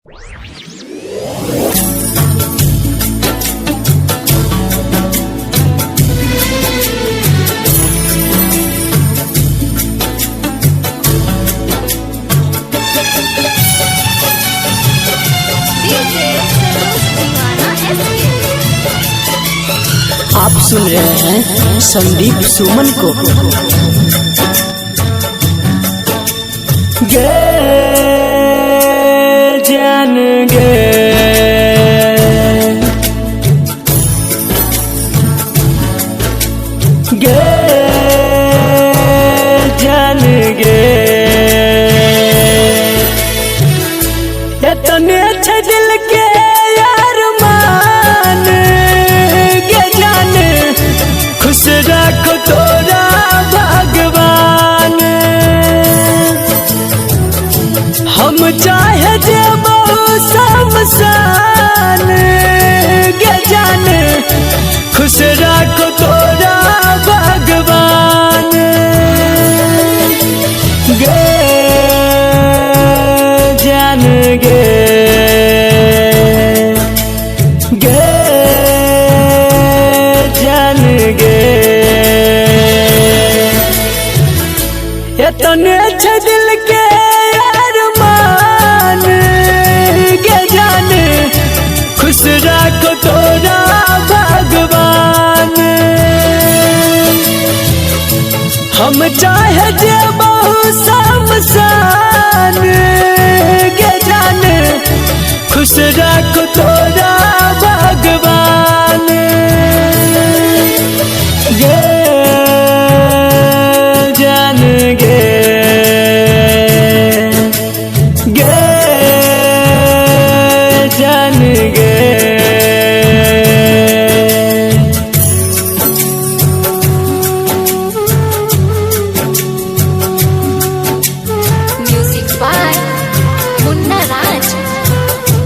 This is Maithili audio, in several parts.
डीजे सरोज दीवाना एसके। आप सुन रहे हैं संदीप सुमन को। गे जान गे, गे जान गे, एतने छै दिल के यार मान गे जान, खुश रखो तोरा भगवान। हम चाहे जे बहु शमशान गे जान, खुश रखो तोरा भगवान। गे जान गे, गे जान गे, एतने छै दिल के यार मान गे जान, खुश रखो तोरा भगवान। हम चाहे जे बहु शमशान गे जान, खुश रखो तोरा भगवान। गे जान गे, गे जान गे। म्यूजिक बाय मुन्ना राज।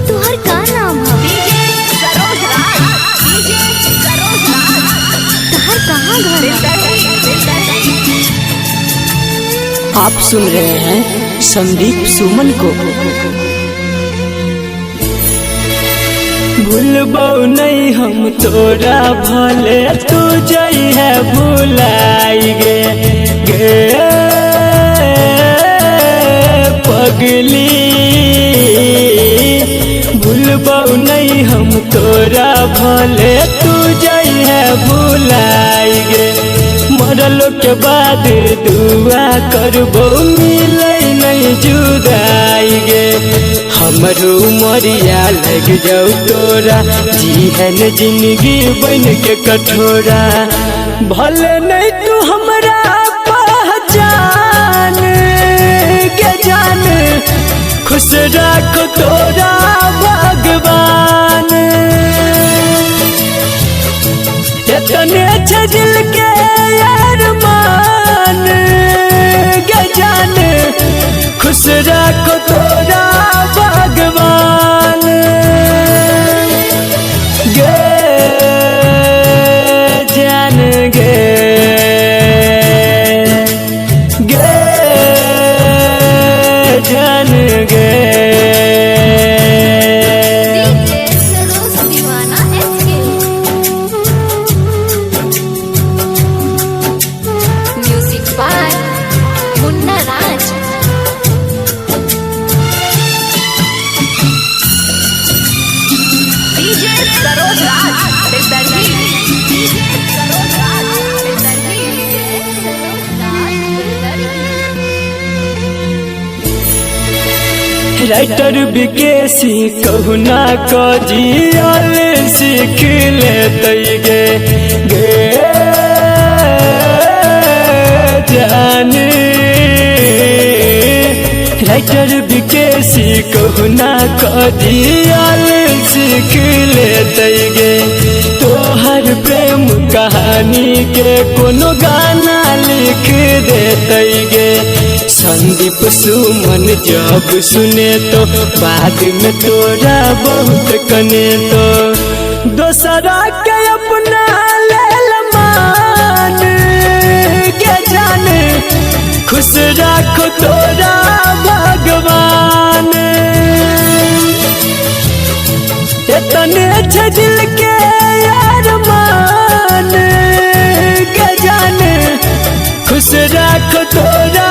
तोहर का नाम ह? डीजे सरोज राज, डीजे सरोज राज। तोहर कहाँ घर ह? आप सुन रहे हैं संदीप सुमन को। भूलबौ नहीं हम तोरा भले तू जई है भुलाई गे, गे पगली। भूलबौ नहीं हम तोरा भले तू जई है भुलाई गे, मरलो के बाद दुआ करबो मिलै नहीं जुदाई गे। हमरो मरिया लग जाऊ तोरा, जीहन जिंदगी बन के कठोरा। भले नहीं तू हमरा पहचान गे जान, खुश रखो तोरा भगवान। एतने छै दिल के यार मान गे जान, खुश रखो तोरा भगवान। गे जान गे, गे जान गे। डीजे सरोज दीवाना SK. Music by Munna Raj. DJ Saroj Raj Betarhi, DJ Saroj Raj Betarhi, DJ Saroj Raj Betarhi. Writer Vikeshi कहुना को जियल सीख ले गे, गे जान। राइटर विकेशी कहुना को जियल सीख ले गे, तोहर प्रेम कहानी के कोनो गाना लिख देते गे। संदीप सुमन जब सुने तो बाद में तोरा बहुत कने तो, दोसरा के अपना लेल मान गे जान, खुश रखो तोरा भगवान। दिल के अरमान के जान, खुश राख तोरा।